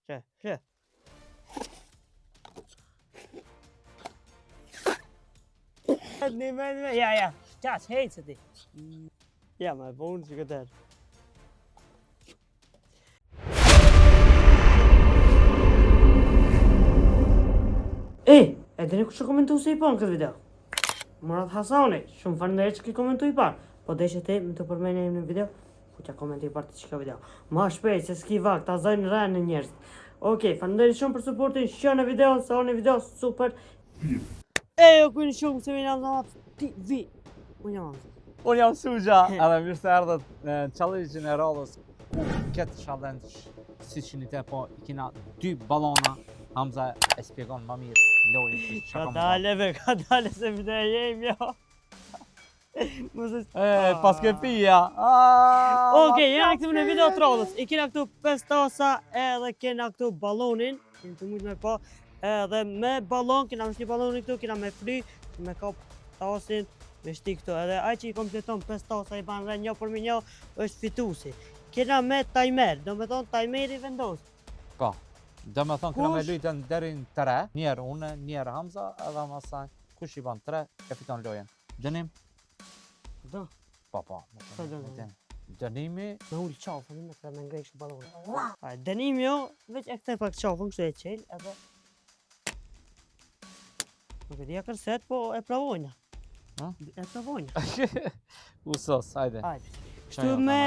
Tre, tre. Një me, një me, ja, ja, qaq, hej që ti. Ja, ma e po unë që këtë herë. E, e dini kush e komentu si i parë në këtë video? Murat Hasani, shumë faleminderit që ke komentu i parë. Po deshe ti me të përmenë në video, Futja komenti i parë te qikjo video. Ma shpejt se s'ki vakt, ta zojnë rënë njerëz. Okej, faleminderit shumë për suportin, shihni videon, se një video super. E, jo kujnë shumë se vina në TV. Unë jam Hamza. Unë jam Suxha, edhe mirë se erdhët në challenge-in e radhës ku këtë challenge si që një te po i kina dy balona Hamza e spjegon më mirë lojën që ka Ka dale be, ka dale se video jemi jo. Mos e... E, pas ke pija. Okej, jena këtu në video të radhës. I kena këtu 5 tasa edhe kena këtu balonin. Kena të mujtë me pa. Edhe me balon, kena me shti balonin këtu, kena me fry, me kap tasin, me shti këtu. Edhe ai që i kompleton 5 tasa i ban rend një përmi një, është fitusi. Kena me timer, do me thonë timeri vendos. Po, do me thonë kena me lujtën deri në tre, njerë une, njerë Hamza, edhe masaj, kush i ban tre, e fiton lojën. Dënim? Do. Po, po. Sa dënim? Dënimi... Me ulë qafën, me të me ngrejsh balonin. Dënimi jo, veç e kthe pak qafën, kështu e qelë, edhe... Nuk e di a kërset, po e provojna. Ha? E provojna. U sos, hajde. Hajde. Kështu me...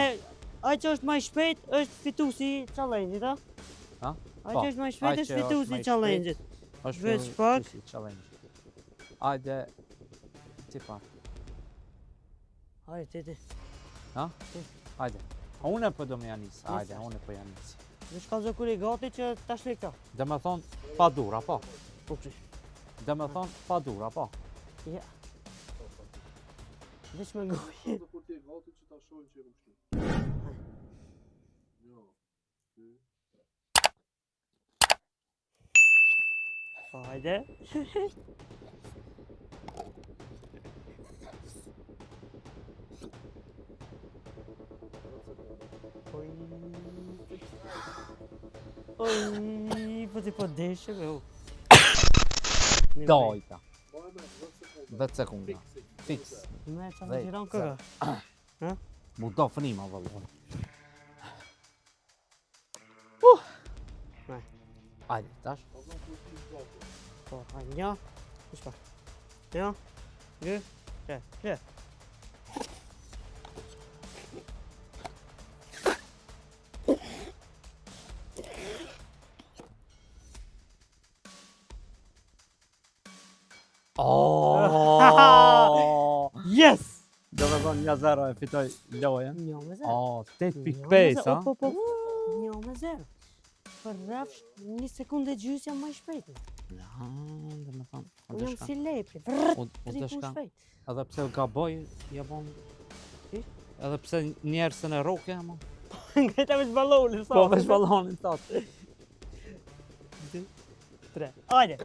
Ai që është ma i shpejt, është fitusi i challenge-it, a? Ha? Ai Po, që është ma i shpejt, ai është që është fitusi ma i i challenge-it. Është Veç pak. fitusi i challenge-it. Hajde, ti pa. Hajde, ti, ti. Ha? Ti. Hajde. A Unë po do me ja nis. Hajde, tash. unë po ja nis. Veç kallzo kur je gati që ta shli këto. Do me thonë, pa dur, apo? Po, qysh. Do me thonë, pa dur, apo? Ja. Veç me gojë. Dhe kur ti e gati që ta shohin që e kom shti. Jo. Dy. Po, hajde. Oj. Oj, po ti po deshe me u. Dojta. Maj me 10 sekonda. 10 sekonda. Fiks. Fiks. Me çfarë Dhjetë, xhiron këka? Mu do frima, vëllë. Ne. Hajde, tash. Kallzon kur ti e gati. Po, hajde, një, një pak. Një, dy, tre, tre. Oh! Yes! Do me thonë 1-0 e fitoj lojën. Një me zero. Oh, 8.5, ha? Op, op, op. Një me zero. Për rrafsh, një sekundë e gjysë jam më i shpejt. Ja, do me thonë, u Unë jam dëshka. si lepri. Vrrr, U, u tri punë dëshka. shpejt. Edhe pse u gaboj, ja bon... Si? Edhe pse njerë se në roke, ama. Ngreta veç ballonin, sa. Po, veç ballonin, thotë. Dy, tre. Hajde.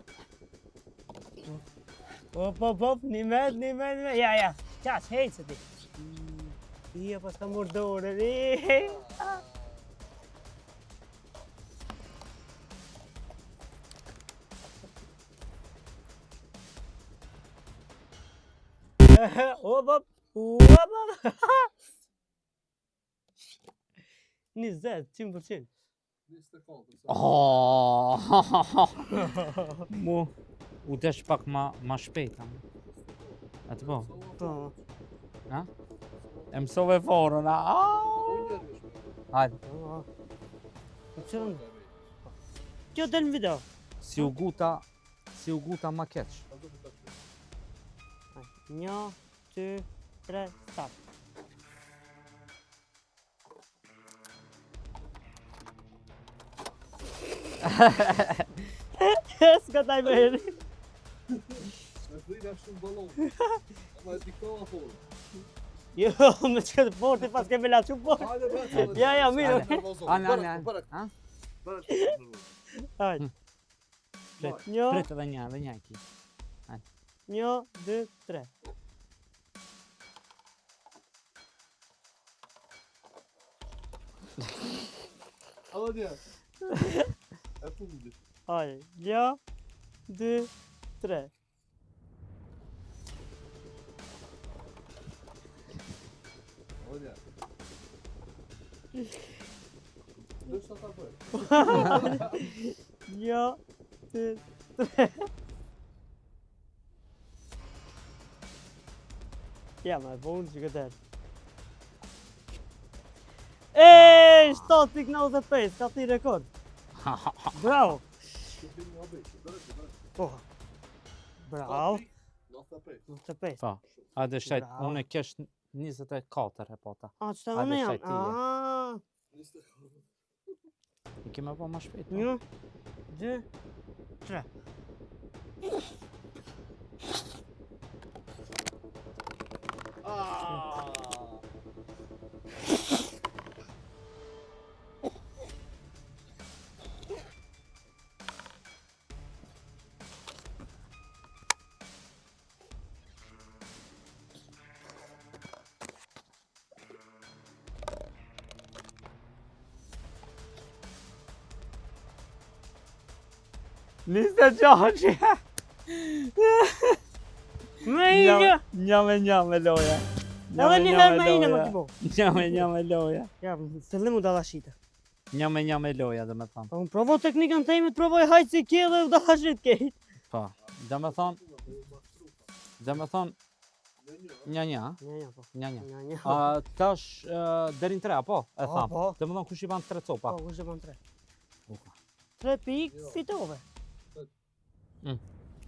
Op, op, op, një met, një met, një met. Ja, ja. Qaq, hej që ti. Ja, pas ka murë dorën. i. Op, op, op, op. 20, 100%. 24. sa. Oh, Mu, u desh pak ma, ma shpejt, ama. Atë po, Po. ha? E mësove forën, a? Unë njerë me shpejt. Hajde, Po. Po qërën? Kjo del në video. si u guta, si u guta ma keq. Kallzon kur ta shohin. Një, dy, tre, start. S'ka timeri. Me frina shumë ballon. Ama e diktova forën. Jo, me që të forti pas ke me la shumë fort. Hajde bre. çfarë? Ja, ja, mirë. Hajde. Nervozo. Ane, ane, ane. Bëra, Ha? bëra. Hajde. Prit, Një, prit edhe një, edhe një e ki. një, dy, tre. Edhe një. Hajde, 1, 2, 3. Olja. Do sa ta bëj. 1, 2, 3. Ja, ma e vonë që këtë herë. E, 7.95, ka ti rekord. Bravo. Po. Bravo. 95. 95. Po. Hajde shajt, Bravo. unë e kesh 24 e pota. A, që të Hajde, unë jam. shajt ti je. A, I keme po ma shpejt. po. një, dy, tre. Ah! 26. Me i një. Një me një me loja. Edhe një herë me ine më ki bo. Një me një me loja. Ja, fillim u dallashita. Një me një me loja, dhe me thonë. Po unë provo teknikën teme, të provoj hajt si ke dhe u dallashit kejt. Po, dhe me thonë, dhe me thonë, një një, a? Një, një, po. Një një. Një, një. A, tash, deri në tre, apo? E Po, tham. po. Dhe me thonë, kush i ban tre copa? Po, kush e ban tre? Uka. Tre pikë, Jo. fitove.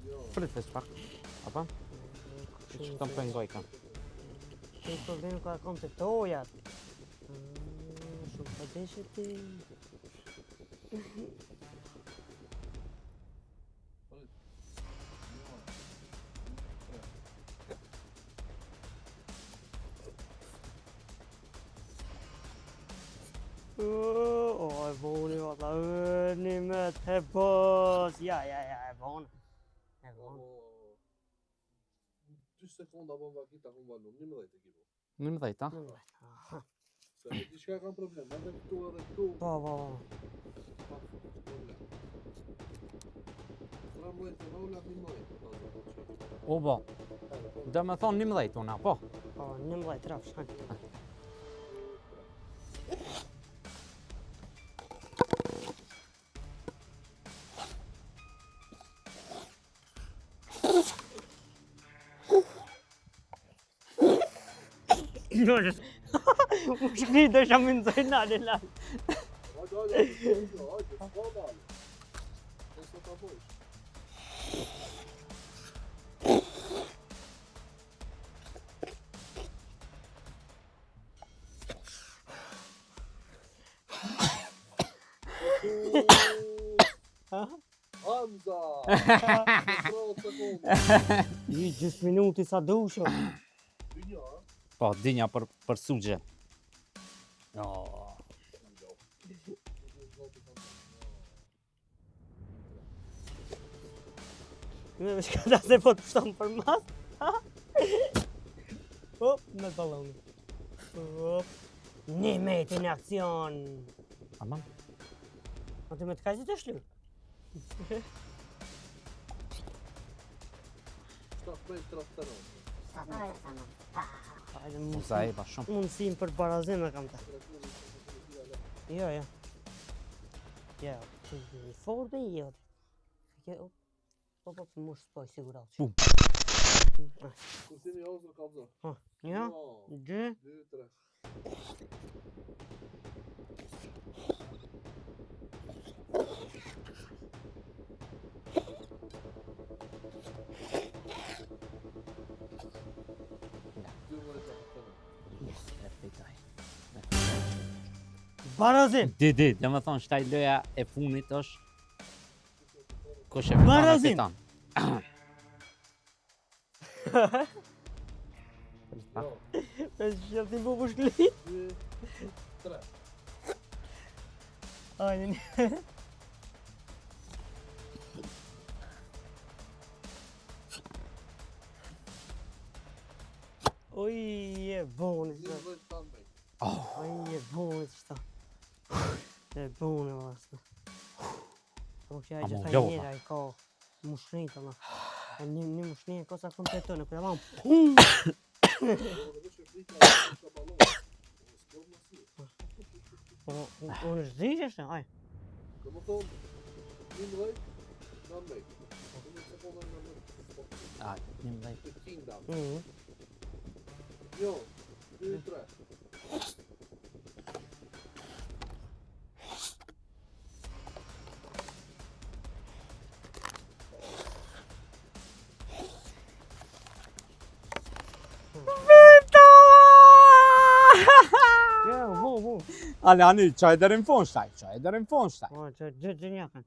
Jo. Prit veç pak. Apo? Që që të më pengoj kam. Ke problemi ka kom të tojat. Shumë pa deshe ti. O, e voni, valla, një me të bos. Ja, ja, ja, e voni. E voni. 2 sekonda po vakita ku mbalu, 11 e ki po. 11, a? Aha. Se e di çka kam problem, edhe këtu edhe këtu. Po, po, po. Pak problem. 13 e rola 11. po, po, po. U bo. Dhe me thonë 11 unë, apo? Po, 11 rafsh, hajde. Nërës. U shkri do shë më nëzoj nalë, nalë. Hajde, hajde, hajde, hajde, s'ka dalë. Po sa ta bëjsh. Hamza! 30 sekonda. Një gjysë minuti sa dusho. Dynja, a? Po, dinja për, për sugje. No. Me me shka ta se po të pështon për mas. Hop, me ballonin. Hop. Një meti në akcion. Aman. A ti me të kajzit e shlyr? 17, 39. Hajde, U mundësim, zaeba shumë. mundësim për barazim e kam ta. Jo, jo. Jo, ti një fortë i jo. Ke, op, op, op, mos s'po i sigurat. Bum. Kursimi ozër ka zor. Një, dy, 2, 3. E fitoj. barazim. Di, di, dhe me thonë, shtaj loja e funit është Kush e fiton, e Barazim. fiton. Prit pak. Me që ti bu pushkli. 2, 3. Hajde, një. Oj, e boni, 11, 17. Oj, e boni, qëta. E boni, vasta. Po që ai Amo, gjitha lodha. njera i ka mushni të ma. E një, një mushni e ka sa kompleton, e kur e mam, pum! Po, veç e prita, ka ballon. S'po më si. Po, unë është zgjishe, aj. Do më thonë, 11, 19. 11 sekonda 19. Po, A, 11. të qinda. Mhm. Jo, 2, 3. Ja, bu, bu. Ali, ani, çaj deri në fund shtaj, çaj deri në fund shtaj. Po, që gjë gjë njakën.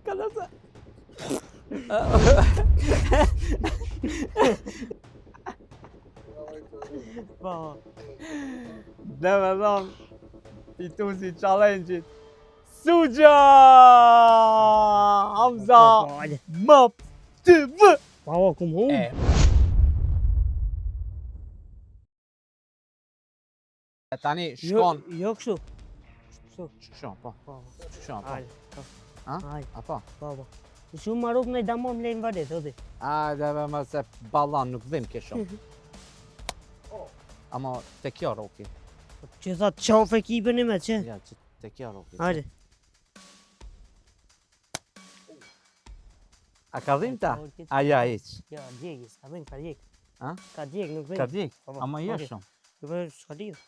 Ka se... Po, Dhe me thonë, fituesi i challenge-it, Suxha! Hamza, po, po, hajde. Map TV! Po, po, kum hum. E. Tani Jo, shkon... jo kështu. Kështu. Shkon, po, Po, shkon, po. hajde. Po. A? Hajde, Apo? po, po. Shumë maruk në i damon më lejnë vadet, o di. Ajde ve më se ballan nuk dhim ke shumë. Ama te kjo roki. Që tha qofë ekipën i me, që? Ja, që te kjo roki. Hajde. A ka dhim ta? A ja, hiq. Jo, djegi, s'ka dhim, ka djeg. A? Ka djeg, nuk dhim. Ka djeg, Po, po, ama jo okej. shumë. Jo, po, s'ka lidhë.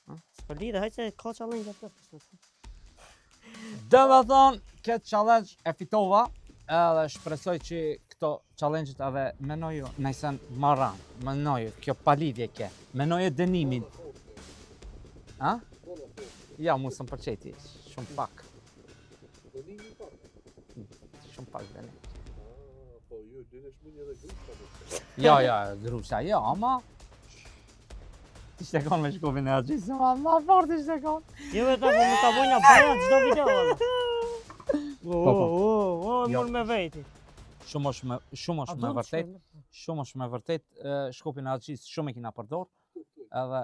A? S'ka lidhë, hajde se ka challenge atë. Dhe me thonë, këtë challenge e fitova, edhe shpresoj që këto challenge-et edhe menoju nëjsen maran, menoju, kjo palidhje ke, menoju dënimin. A? Ja, mu s'më pëlqeti, shumë pak, Dënimi pak. shumë pak dënim. Ah, po, ju, dine shmunje edhe grushta. po. Jo, jo, grusha, jo, ama Ishte konë me shkupin e agjisë, ma, ma fort ishte konë. Jo, vetë po më ta bojna baja çdo video. valla. O, Po, po. o, o, Jo. mur me veti. Shumë është me, shumë është me vërtet, shumë është me vërtet, e, shkupin e agjisë shumë e kina përdor, edhe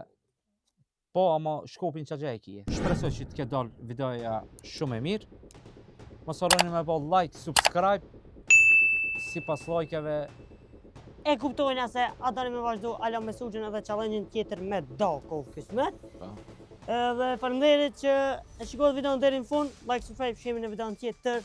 po, ama shkupin që gjë e kije. Shpresoj që të ketë dalë videoja shumë e mirë. Mos harroni me bo like, subscribe, sipas like-eve E kuptojna se a doni me vazhdu ala me Suxhën edhe challenge-in tjetër me do kohë kismet. Po. Edhe faleminderit që e shikuat videon deri në fund. Like, subscribe, shihemi në videon tjetër.